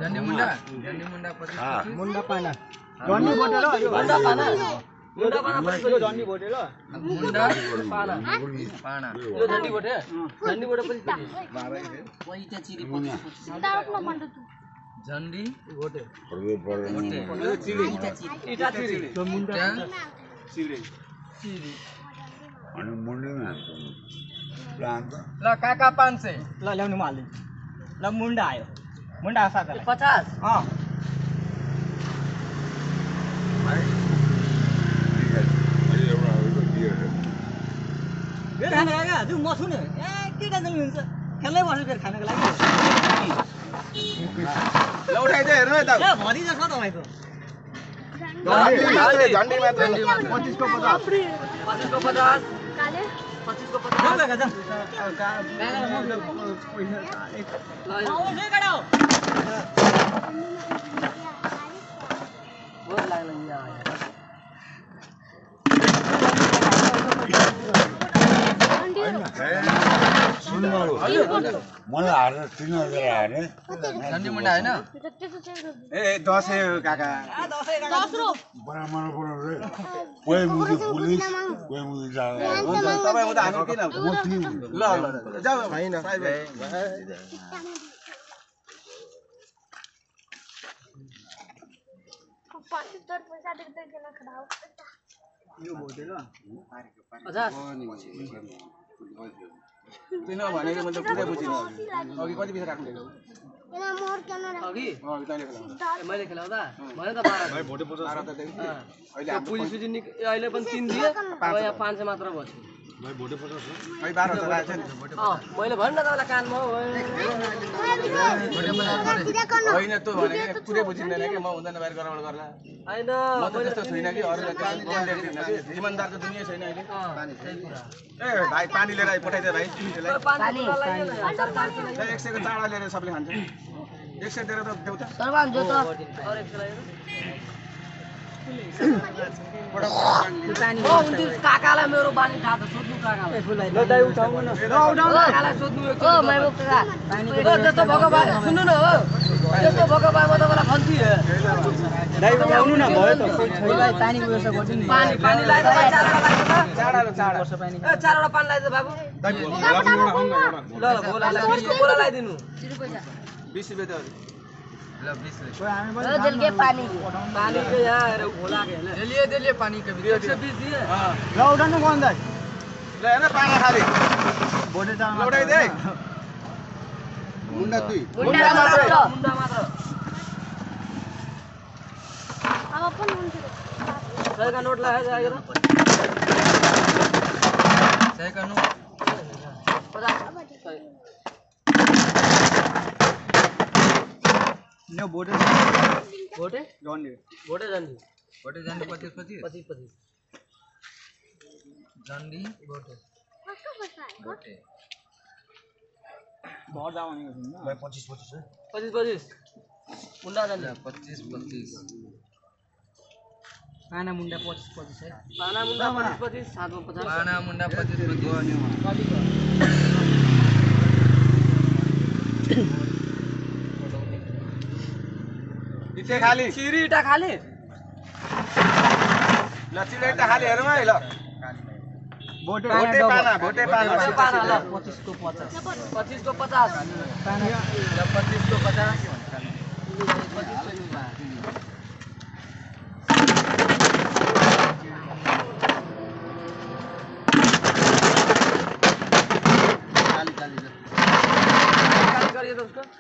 झन्डी मुंडा मुंडा पाना झन्डी बोटेर यो मुंडा पाना यो झन्डी बोटेर मुंडा पाना पाना यो झन्डी बोटे पनि पैसा चिरी झन्डी बोटे यो चिरी इटा चिरी यो मुंडा चिरी अनि मुंडा ल काका 500 ल ल्याउनु म हाल्दिन ल मुंडा आयो मुंडा आसा कर 50 बेर खाना काका जु म छु नि ए के टेन्सन हुन्छ खेल्नै पर्छ बेर खानको लागि ल उठाइ दे हेर्नु यता ए भरि जस्तो तपाईको झन्डी मात्र 25 को 50 काले 25 को 50 ल काका जाऊ ल आउने गडौ बोल लाग्ला यहाँ मलाई हारेर 3000 हारे झन्डी मुंडा हैन ए 10 काका 10 रो बराबर रे कोही मुदी पुलिस कोही मुदी जागा तपाईँ उता हामी किन ल ल जाऊ हैन यो बोटे ल 50 किन भनेको मैले पुरै बुझिन अघि कति पैसा राख्नु दिएको अघि तैँले खेलाउँदा मैले खेलाउँदा भने त 12 भाइ भोटे 50 अहिले त्यो पुलिस अहिले पनि 3 दिए अब यहाँ 500 मात्र बच्यो भाइ भोटे 50 भाइ 12 राखेछ नि मैले भन्न तपाईलाई कानमा होइन त्यो भनेको पुरै बुझिँदैन कि म हुँदैन बाहिर गराउन गर्ला हैन म त त्यस्तो छैन कि अरूले त्यस्तो इमानदारको दुनिया छैन अहिले ए भाइ पानी लिएर पठाइदे भाइ पानी 100 को चाडा लिएर सबले खान्छ 100 दिएर त देऊ त सरबान जो त और 100 लाग्यो काकालाई मेरो बानी थाहा छ सोध्नु काकालाई ल दाइ उठाउनु न ल उठाउनु काकालाई सोध्नु एक ओ माइबुक काका जस्तो भगवान सुन्नु न हो जस्तो भगवान म तपाईलाई खन्ती हे दाइ उठाउनु न भयो त छैलाई पानीको व्यवस्था गर्छु नि पानी लाइ चाडा वर्ष पानी ए चारवटा पानी लाइ बाबु ल बोलालाई 20 को बोला लाइदिनु 20 रुपैयाँ त ल 20 हामी पनि दिल के पानी के यहाँ हेर भोला के दिलिए पानी के 120 दिए ल उठाउनु कोन दाइ ल हेर पानी खाली बोटे चाल लौटाइ दे मुन्डा दुई मुन्डा मात्र अब पनि हुन्छ सय का नोट लाए जाएगा सय का नोट 50 नो बोटे झन्डी 25 झन्डी बोटे घर जाउने हो भाइ 25 है 25 मुन्डा झन्डी 25 पाना मुन्डा 25 है पाना मुन्डा 25 सातमा 50 पाना मुन्डा 25 इथे खाली चिरीटा खाली ल चिरीटा खाली हेरौँ है ल बोटे पाना पाना ल 25 को 50 25 को 50 पाना ल 25 को 50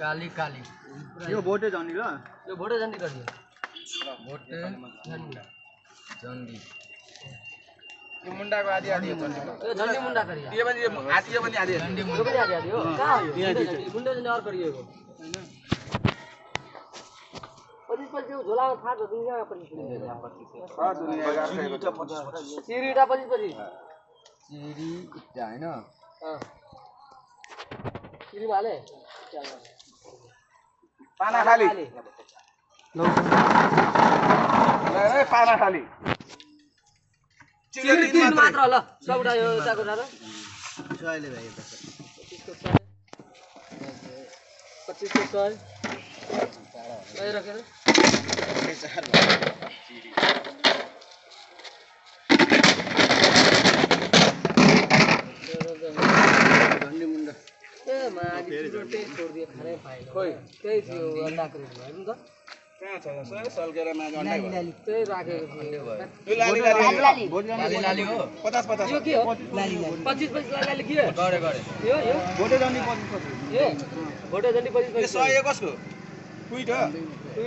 काली काली यो बोटे झन्डी ल यो भोटे झन्डी गरियो भोटे झन्डी यो मुन्डाको आदि हो यो झन्डी मुन्डा गरियो यो पनि आदि झन्डी मुन्डा पनि आदि हो कहाँ हो मुन्डा झन्डी और गरियो पछि झोलामा फाट हो दुनिया पनि चिरीटा पछि चिरी इट्टा हैन चिरी भाले पाना खाली ल पाना खाली चिडी 3 मात्र ल सबटा यो यताको र 25 को 100 गएर राखेर झन्डी मुन्डा ए मागी रोटे छोड दिए खानै पाएन खोइ त्यही थियो अन्डाको रेट भयो नि त कहाँ छ सल्केर माग अन्डा भयो त्यही राखेको थियो यो लाली लाली हो 50 50 यो के हो लाली 25 लाली के गरे यो भोटे झन्डी 25 यो भोटे झन्डी 25 यो 100 यो कसको क्विट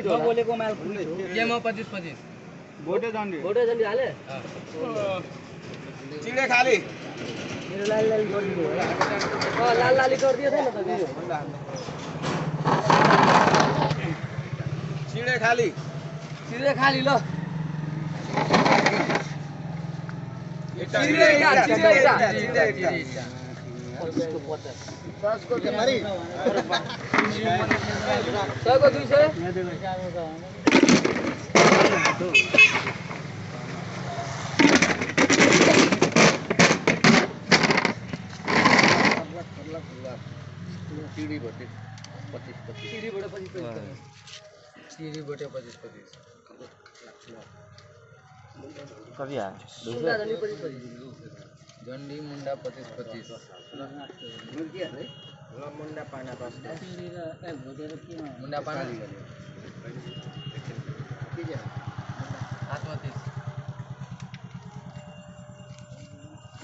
हो बोलेको माल खुल्लै के म 25 भोटे झन्डी हाले चिडे खाली मेरो लाली गरिदिनु लाली गरिदियो छैन त चिडे खाली ल चिडे सबको 200 चिडी भोटे 25 चिडी बोटे 25 कति आयो झन्डी मुन्डा 25 मुन्डा पाना मुन्डा पाना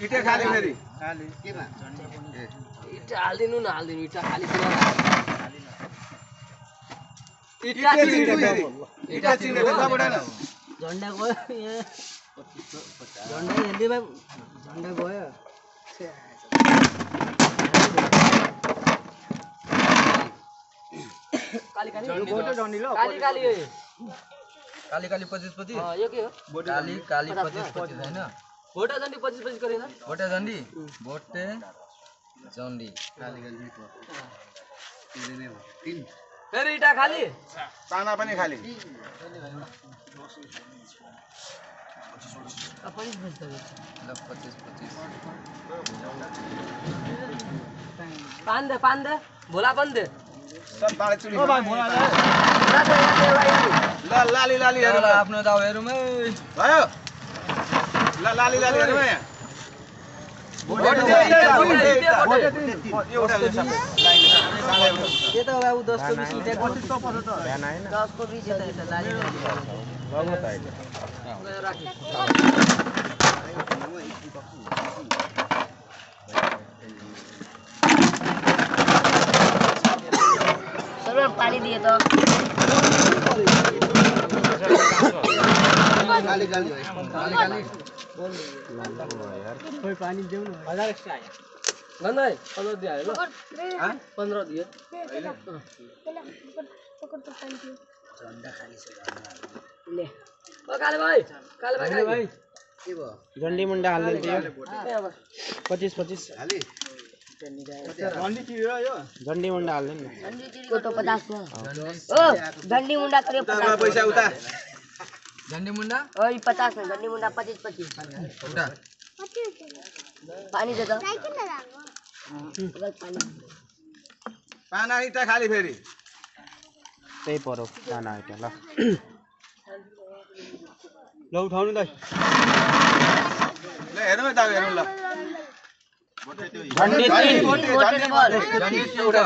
इटे खाली फेरि इटा हाल्दिनु इटा खाली इटा चिडे कहाँबाट झन्डा गयो झन्डा हेर्दै भाइ झन्डा गयो काली काली भोटे झन्डी ल काली काली 25 यो के हो काली 25 हैन भोटे झन्डी 25 गरेन भोटे झन्डी काली फेरि इटा खाली पाना पनि खाली पान दे भोला पनि दे सब बाले चुली ओ भाइ भोला ल लाली हेरौँ आफ्नो दाउ हेरौँ है भयो ल लाली हेरौँ यहाँ ये तो बाबू 10 को 20 इटा 10 को 20 इटा लाली राखी सर पानी दिए तो काली कोई पानी देऊ न 1000 एक्स्ट्रा आयो गन्दै 15 दिए ल 15 दिए पकड़ तो पानी दियो झन्डा खाली छ ले ओ काले भाइ भाइ के भयो झन्डी मुन्डा हाल्दै थियो 25 हाली झन्डी चिड्यो यो झन्डी मुन्डा हाल्दैन को तो 50 में ओ झंडी मुंडा करे 50 पैसा उता झन्डी मुन्डा ओइ 50 में झंडी मुंडा 25 उता पानी दे दो पाना इटा खाली फेरि त्यही परो पाना इटा ल ल उठाउनु दाइ ल हेरौँ है दाउ हेरौँ ल झन्डी उठा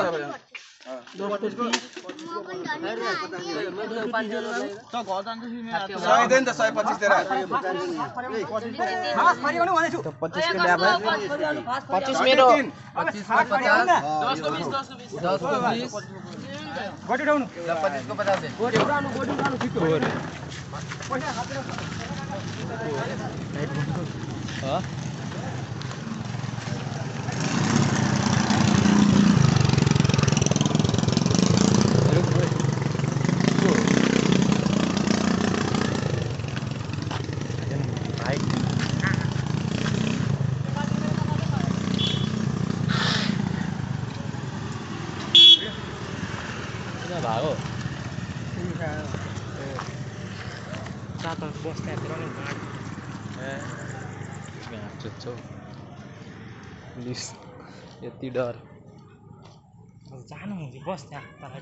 सय दे नि त 125 तेरा 25 के ल्या भाइ 25 मेरो 25 को 50 10 को 20 गोटी उठाउनु ल 25 को 50 दे गोटी उठाउनु छिटो पैसा हातेर ह भागो सात बस्ता चुच्चो पुलिस यति डर जानु बस त्यहाँ तल